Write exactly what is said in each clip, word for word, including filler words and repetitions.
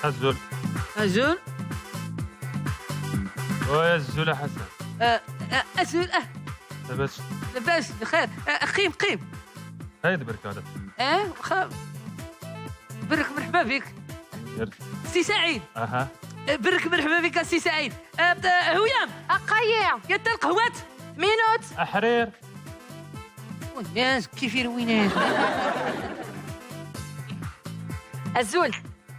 أزول. أزول. وي أزول حسن. آه، آه، أزول، آه. لاباس؟ لاباس، بخير. آه، قيم، قيم. هاي برك هذا. آه، خ-، برك مرحبا بك. سي سعيد. أها. آه، برك مرحبا بك سي سعيد. آه، بت-، آه، هويام. أقايع. قلت القهوات. مينوت. أحرير. والناس كيف يروينات. أزول.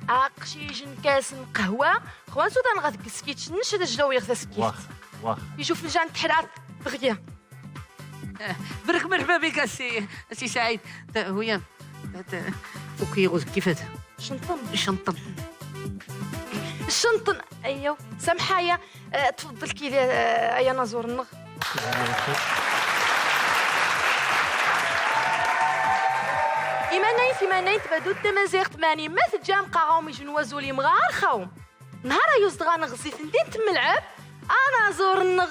أقشيج نكاس نقهوة، خوان سودان غا تقسكيت نش هذا جلو يغ تسكيت. واخ، واخ. يشوف الجان تحرات دغيا. آه، برك مرحبا بك السي، السي سعيد. تا هويا، تا، تا، فوكي غوز كيف هذا؟ شنطن. شنطن. شنطن. أيوه. سمحايا. آه، تفضل كي، آه، أيا نازور النغ. إيمانين في إيمانين تبادو التمازيغت ماني ما تجام قاوم يجنوا زولي مغار خاوم. نهار يوزد غا نغزي ثندين تملعب، أنا زور النغ.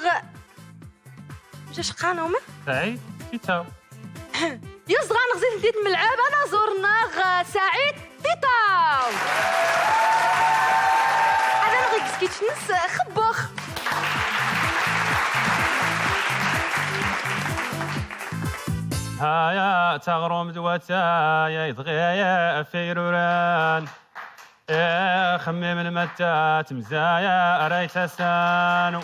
مشاش قانوم؟ سعيد، كيتاو. يوز غا نغزي تديت من العاب، أنا زور ناغ سعيد تيتاو. أنا نغي كسكيتش نس خبوخ. هايا تغروم دواتايا يدغيا فيروران. إيه، خمم المتات مزايا ريت سانو.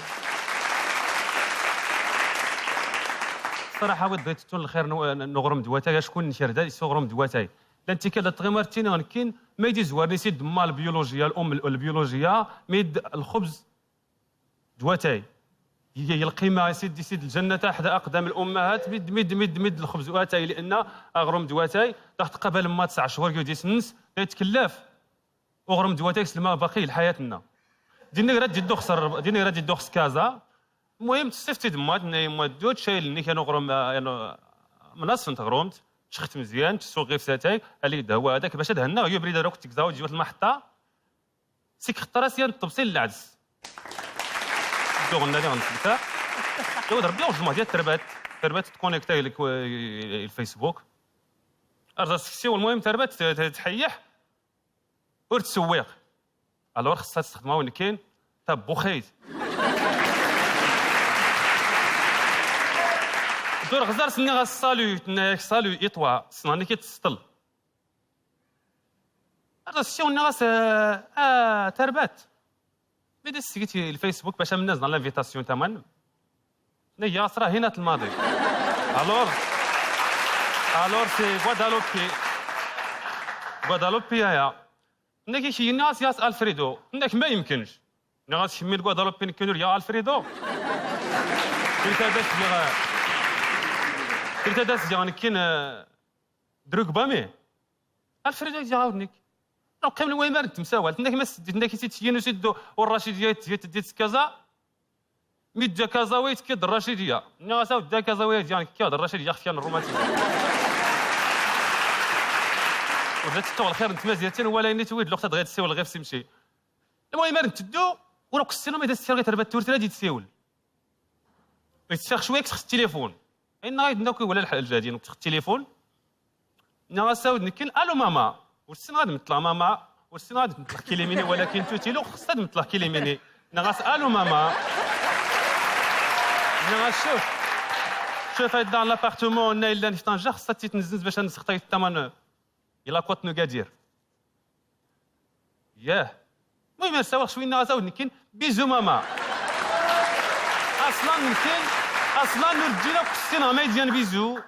الصراحة ود بغيت تون الخير نو-، نغرم دواتاي، شكون نشر دا يسو غرم دواتاي. لان تيكا دا تغيمار تينا غنكين، ما يدي زوارني سيد ما البيولوجيا، الأم ال-، البيولوجيا، ميد الخبز دواتاي. هي، هي القيمة يا سيدي، سيد الجنة تحت أقدام الأمهات، ميد، ميد، ميد، ميد الخبز واتاي، لأن أغرم دواتاي، تحت قبل ما تسع شهور يودي سنس، يتكلف. وغرم دواتيكس الماء باقي لحياتنا. ديني راه تجي دوخ سر، ديني راه تجي دوخ سكازا. المهم تستفتي دمات، ناي ما دوت شايل ني كانوا غرم، آه، يعني، مناص فنت غرومت، شخت مزيان، تسوق غير في ساتاي، اللي دا هو هذاك باش هذا هنا، يبري داروك تكزاو تجي واحد المحطة. سيك خطرة سيان الطبسيل العدس. دو غنا لي غنسلكها. يا ود ربي، وجمع ديال التربات، التربات تكونيكتاي لك، آه، الفيسبوك. أرض السكسي، والمهم تربات ت-، ت-، تحيح. ور تسويق. الوغ خصها تستخدمها وين كاين تبوخيت. دور غزار سني غا الصالو، تناك صالو إطوا، سناني كي تسطل. هذا السيو ني غاس، آه، آه، تربات. مي دي سيتي الفيسبوك باش من الناس دار لانفيتاسيون تمام. نيا صرا هنا الماضي. الوغ، الوغ سي غوادالوبي. غوادالوبي يا. ناكي شي ناس ياس ألفريدو، ناك ما يمكنش. ناس شمي الكوادالوبي نكنو يا ألفريدو. كنت هذا الشيء، كنت هذا الشيء، يعني كاين، آه، دروك بامي. ألفريدو يجي عاودنيك. لو قيم الويمار انت مساوال، ناك ما سديت، ناك سيت شينو سيدو، والرشيد جاي تجي تدي كازا. مي دا كازاويت كي دراشيديا. نيا ساو دا كازاويت ديالك كي دراشيديا خفيان الروماتيزم. ولا تتو الخير انت مزيتين ولا اني تويد الوقت غير تسيول غير سمشي. المهم راه نتدو، وروك السينما اذا السير غير تربت تورت غادي تسيول. يتساخ شويه كتخ التليفون. ان غايد ناكل ولا الحال الجديد كتخ التليفون. نغاس عاود نكين، الو ماما. ورسين غاد مطلع ماما، ورسين غاد مطلع كيليميني، ولكن توتي لو خصها مطلع كيليميني. نغاس الو ماما. نغاس شوف. شوف هاي دار لابارتمون، نا الا نفتنجا خصها تيتنزنز باش نسخطا الثمن. الا كوت نقادير. ياه. المهم نساوغ شويه نغاس عاود نكين، بيزو ماما. اصلا نكين، اصلا نرجي لك السينما ما يديان بيزو.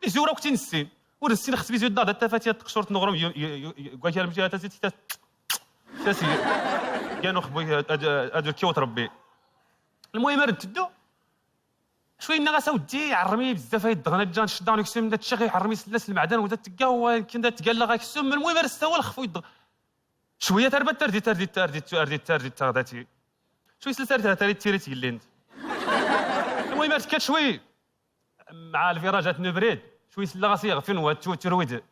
بيزو راك تنسين. ورسين خص بيزو الدار، حتى فاتي تقشرت نغرم، يو-، يو-، يو-، يو-، كوا كان مشي، حتى سيتي تا-، تا سي. كانوا خبوي هاد، هاد، هاد الكيوت ربي. المهم، راه تدو. شوي الناس اودي، عرمي بزاف، هاي الدغنة جان شدان يكسم، دا تشغي، عرمي سلاس المعدن، ودا تلقى هو يمكن دا تقال لها غيكسم، المهم، راه ستا هو الخفو يدغ-، شوية تربت، تردي، تردي، تردي، تردي، تردي، تردي. شوي سلسلة تردي، تردي، تردي، تردي. المهم، راه كانت شوي. مع الفيراجات نبريد، شوي سلا غاسي يغفين وتو ترويد.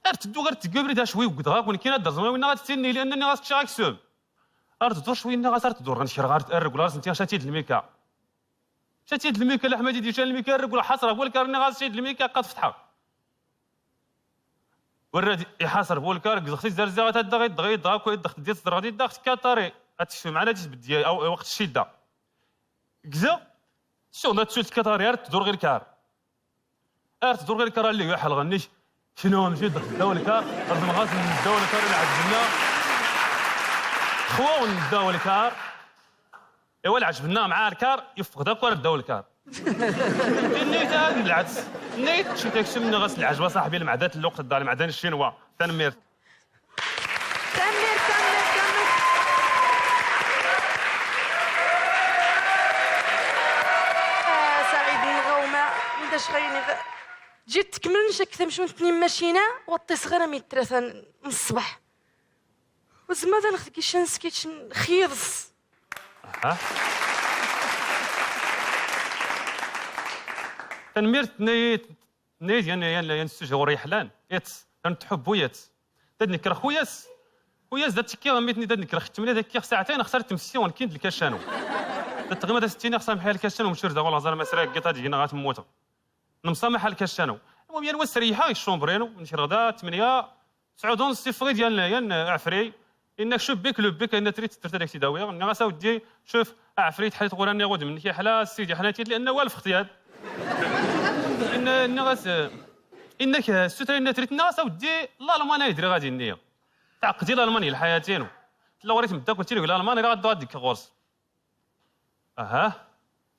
ار تدو غير تقبري دا شوي وقد غاك، ولكن هاد الزمان وين غاتسيني، لانني غاتشاك سوم. ار تدور شوي، غاتر تدور، غنشير غار تأرق، ولا غاس نتي شاتي د الميكا. شاتي د الميكا، لا حمادي ديشان الميكا، أرق ولا حسرة، ولا كارني غاس شي د الميكا، قد فتحة. Werra d-, iḥaṣer bu lkar, gzeɣ-t i tzerziɣa tadda ɣid dɣa, ɣid dɣa, akked ddext d-, ɣid dɣa, xti katari. Ad tekcem ɛla tisbeddi, aw, aw, waqt ccida. Gzeɣ, tsuɣ, ma tsuɣ katari, ar tdur ɣir lkar. Ar tdur ɣir lkar, alli yuḥ lɣenni-k. Knu, mci ddaw lkar, rẓem ɣas ddaw lkar, lɛeb dinna. Xwa, ddaw lkar. Iwa lɛejb-nneɣ mɛa lkar, yeffeɣ-d akk ar ddaw lkar. Nniɣ-as lɛebs. Nniɣ-as, tečči taksum, nniɣ-as lɛejb a ṣaḥbi, lmeɛdat n lweqt da, lmeɛda n Ccinwa. Tanemmirt. Tanemmirt, tanemmirt, tanemmirt. Ah, Saɛid n Lɣawma, d acu ɣayni ɣ-, ǧiɣ tkemmel ncak tamcunt-nni n tmacina, waṭṭis ɣir am yettratan n ṣṣbeḥ. Ur zmireɣ ad nexdem kicc n sketch n xyiḍes. Aha. Tanemmirt, nniɣ-as, nniɣ-as yan, yan, yan sujjet ɣur yeḥlan. Iṭ, tan tḥubbu yat. Tad nekker xuyas. Xuyas da tekkiɣ, am itni da nekker xettemni da kkiɣ saɛtayn, xsar temsiwn, kin d lkacanu. Da tɣima da s-ttiniɣ samḥi a lkacanu, mcur da ɣur ɣẓar masra ggiṭ ad gneɣ ad mmuteɣ. Nemsamaḥ a lkacanu. Almuhim, yan wa sreyḥeɣ i ccumbre-inu, nekreɣ da tmenya, tesɛud u nṣ iffeɣ-id yan, yan, ɛefri. Inna-k cubik lubbik, inna trid tettert ad ak-t-id-awiɣ. Nniɣ-as a weddi, cuf, ɛefri tḥellit ɣur-anni ɣudem-nnek iḥla, ssid iḥla-t-id, lianna wa lfeqt yad. Inna, nniɣ-as, inna-k ssutra, inna trid, nniɣ-as a weddi, Lalman ay driɣ ad inni. Tɛeqqed i Lalman i lḥayat-inu. Tella ɣur-i tmeddakelt-inu di Lalman, riɣ ad dduɣ ad d-kkeɣ ɣur-s. Aha.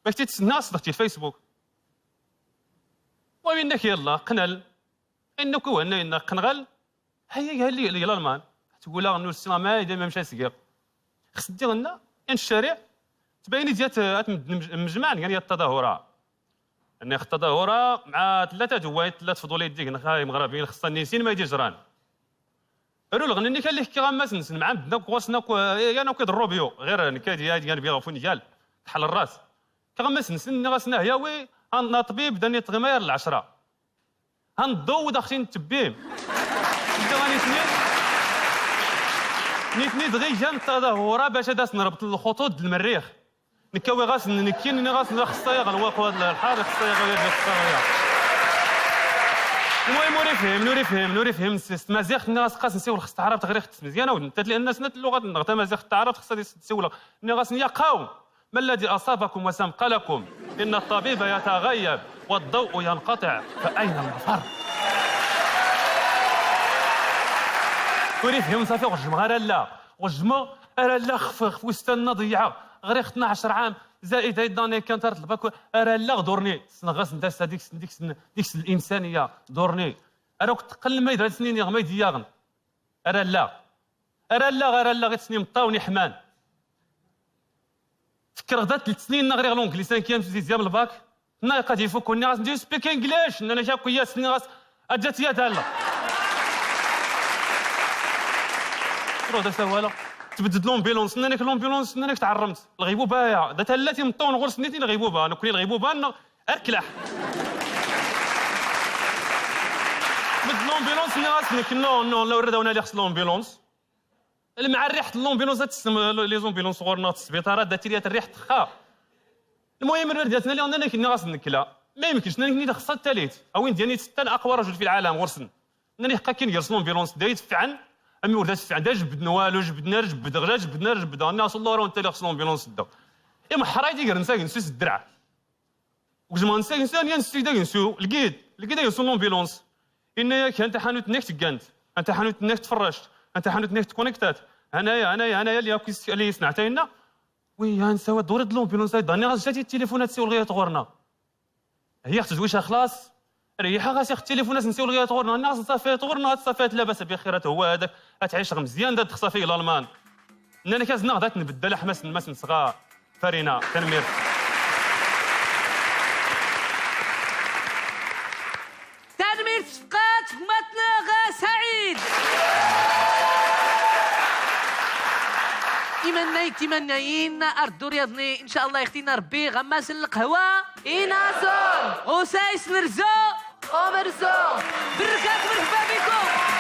Ma k-t-id-sennaɣ s dexti Facebook. Wa winna-k yalla, qnal. Inna-k wanna inna qnɣal. Hayya, halli, li Lalman. Tgula nnu ssina ma ida ma mca sgiɣ. Xs ddiɣ nna, in ccariɛ. Tbayin-id yat, at md-, mj-, mjmaɛn, yan yat tadahura. Nniɣ tadahura, mɛa tella tadwayt, tella tefḍulit dig nxa imeɣrabiyen, xṣṣan nisin ma id ijran. Aru lɣenni-nni kan li kkiɣ ammas-nsen, mɛa medden akk ɣur-sen akk, eh, yan akk iḍerru byu. Ɣir nekk ad yan, yan byiɣ ɣef ungal. Teḥl rras. Kkiɣ ammas-nsen, nniɣ-asen, ah, yawi, an-, aṭbib, da niṭ ɣima yar lɛecra. Han ddu, d axti n ttebbim. Nniɣ-a nitni, nitni dɣi gan tadahura bac ad asen-rebṭen lxuṭuṭ d lmerrix. Nekk awiɣ-asen, nekkin nniɣ-asen, xṣṣa-yaɣ lwaqt, wad lḥal, xṣṣa-yaɣ, xṣṣa-yaɣ. Lmuhim, ur ifhim, ur ifhim, ur ifhim s, s tmaziɣt, nniɣ-as, xas nsiwel xs taɛrabt, ɣriɣ-t s tmezyan, awd netta lianna snat lluɣat-nneɣ, tamaziɣt d taɛrabt, xṣṣa di s-, siwleɣ. Nniɣ-asen, ya qawm, ma alladhi asabakum wa samqa lakum, inna at-tabiba yataghayyab, wa ad-daw'u yanqati', fa ayna al-mafar? Ur ifhim, safi, ɣejmeɣ ara allaɣ. Ɣejmeɣ ara allaɣ xf, xf wistan-nna ḍeyyɛeɣ. Ɣriɣ tnac ɛam, zaid ayd d'années kan tar tlbak, ara allaɣ durni. Ssneɣ-as nda sa dik, dik, dik linsaniya, durni. Ara akk teqqel ma idra-d snin iɣ ma id-iyaɣen. Ara allaɣ. Ara allaɣ, ara allaɣ, itni imeṭṭawen iḥman. Fekreɣ da tlet snin nna ɣriɣ l'anglais cinquième, sixième, lbak. Nna iqad ifukku, nniɣ-as, "Do you speak English?" Nnan-ak akk yes, nniɣ-as, "Aǧǧat yad allaɣ." Truḥ da sawaleɣ. Tbedded l'ambulance, nnan-ak l'ambulance, nnan-ak tɛerremt. Lɣibuba aya. Da tallat imeṭṭawen ɣur-s nitni lɣibuba. Nekkni lɣibuba nneɣ Ar klaḥ. Tbedded l'ambulance, nniɣ-as nekk, non, non, la, ur rad awen-aliɣ s l'ambulance. Lmeɛa rriḥt n l'ambulance, ad tessem, les ambulances ɣur-neɣ, tesbiṭarat, da tili rriḥt xa. Lmuhim, rriɣ da tnali, nnan-ak, nniɣ-as nekk la. Ma yemkenc, nnan-ak, nni xeṣṣa talit. A win d-yan yettettan aqwa rajul fi lɛalam ɣur-sen. Nnan-ak, ḥqa kin gers l'ambulance, da yetfɛen, ami ur da tefɛen, da jebden walu, jebden ar jebdeɣ, da jebden ar jebdeɣ, nniɣ-as, wallah, ur awen-ttaliɣ s l'ambulance da. Imeḥra i d-igren s agensu s ddreɛ. Gzem-aɣ nsa agensu, yan nsi d agensu, lgid, lgid agensu n l'ambulance. Inna-yak, ha n taḥanut-nni k-teggant, ha n taḥanut-nni k-tferract, ha n taḥanut-nni k-tkunektat, hanaya, hanaya, hanaya, li akk is-, li yesneɛtay-nna. Wi, ha nsa wa, duri-d l'ambulance, ay d-anniɣ-as, jat-i tilifunat siwel ɣiret ɣur-neɣ. Hiyaɣ tedwica xlaṣ, reyyiḥeɣ-as ix tilifunat nsiwel ɣiret ɣur-neɣ, nniɣ-as, ṣafi, ɣur-neɣ, ṣafi, la basa bixir, huwa hadak. Ad tɛiceɣ mezyan, da d-xṣafi i Lalman. Nnan-ak, azneɣ da t-nbeddel aḥmas n Mass Nesɣa Farina. Tanemmirt. Tanemmirt tfeqqat gma-tneɣ Saɛid. Imannayen d timannayin, ar ddur yaḍni, ncallah ixti-na Rebbi ɣer Mass n Lqahwa. Inaẓur! Ɣusay s nerza! Umerzu! Berkat, merḥba bikum!